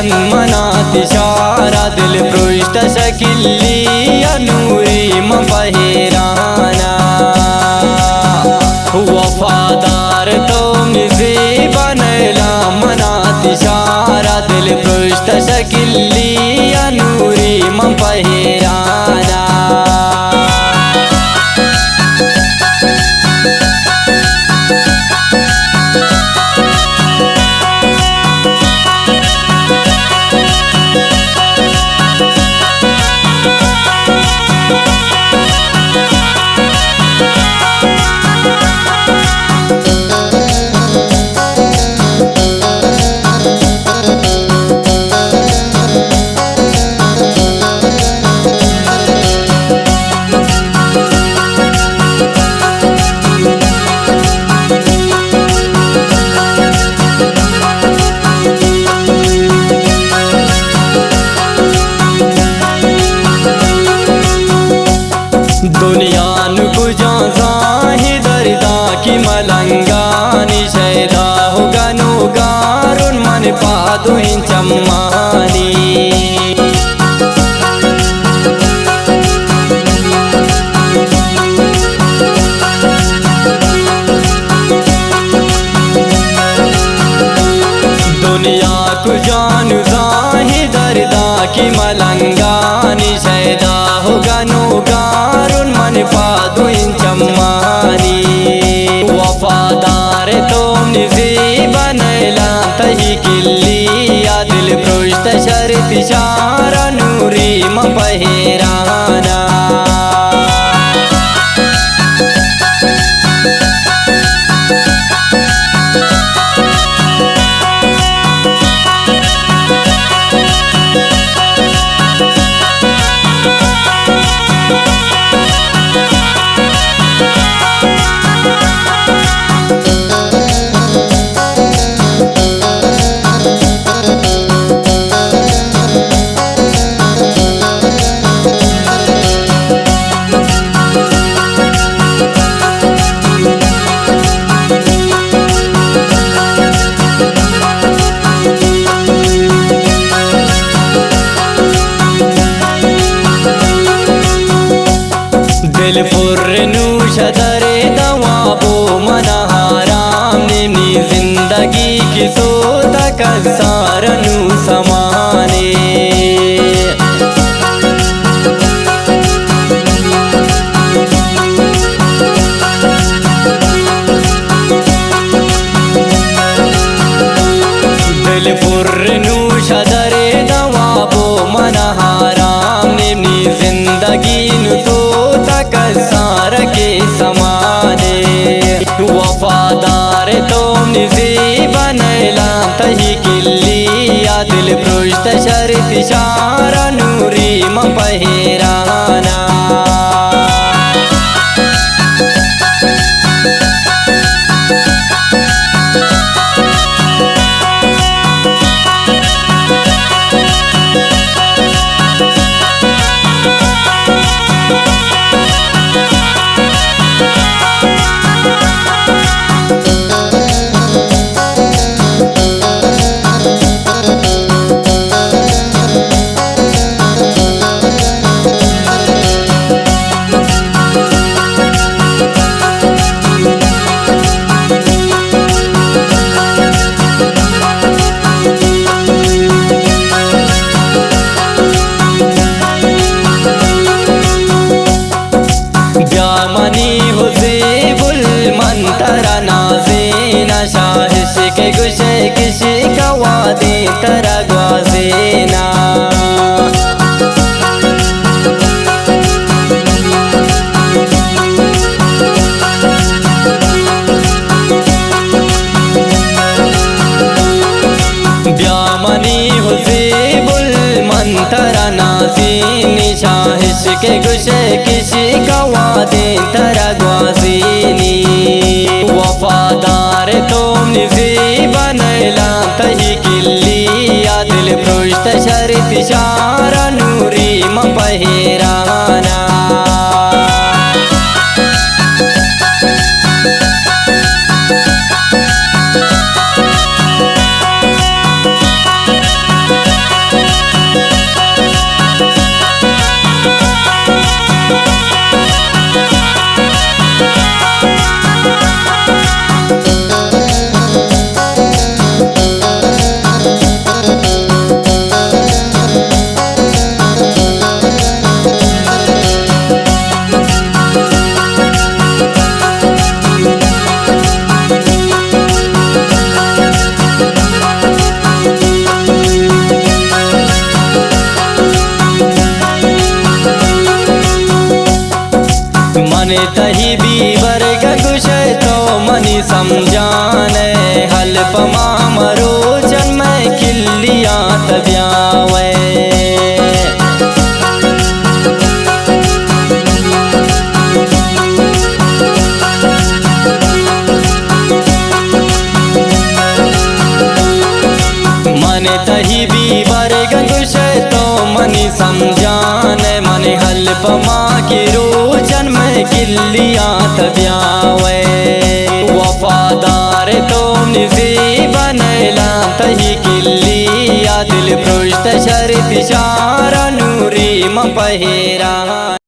منا تشارا دل پروشت شکلی یا نوری من پہیرانا۔ وفادار تو نزیب نیلا منا تشارا دل پروشت شکلی یا نوری من پہیرانا۔ دنیا نو کجا زاہی دردا کی ملنگانی شیدا ہو گنو گارون من پادو ان چمانی۔ دنیا کجان زاہی دردا کی ملنگانی شیدا ہو گنو گارون من پادو ان چمانی۔ وفادار تو نزیب نیلا تہی کلی یا دل پروشت شرط شارا نوری من پہیرانا۔ دل پر نوش در دوابو من حرام نی زندگی کی سوتا کسار نو سمانے۔ دل پر نوش در دوابو من حرام نی زندگی نو سوتا کسار کے سمانے۔ وفادار تو نزیب نیلا تہی کلی یا دل پروشت شرط شارا نوری من پہیرانا۔ بیا منی ہو زیبل من ترا نازینا، شاہش کے گشے کشی کا وادی ترا گوازینا۔ بیا منی ہو زیبل من ترا نازینی، شاہش کے گشے کشی کا وادی ترا گوازینی۔ وفادار تو نزیب نیلا تہی کلی یا دل پروشت شرط شارا نوری من پہیرانا۔ تئی بی برگ گوشئے تو منی سمجھان ئے، ہلپ ما مروچن مئے کلیات بیاوئے۔ من تئی بی برگ گوشئے تو منی سمجھان ئے، منی ہلپ ما کہ روچن مئے کلیات بیاوئے۔ وفادار تو نزیب نیلان تئی کلیا، دل پروشت شرط شار نوری من پہیران۔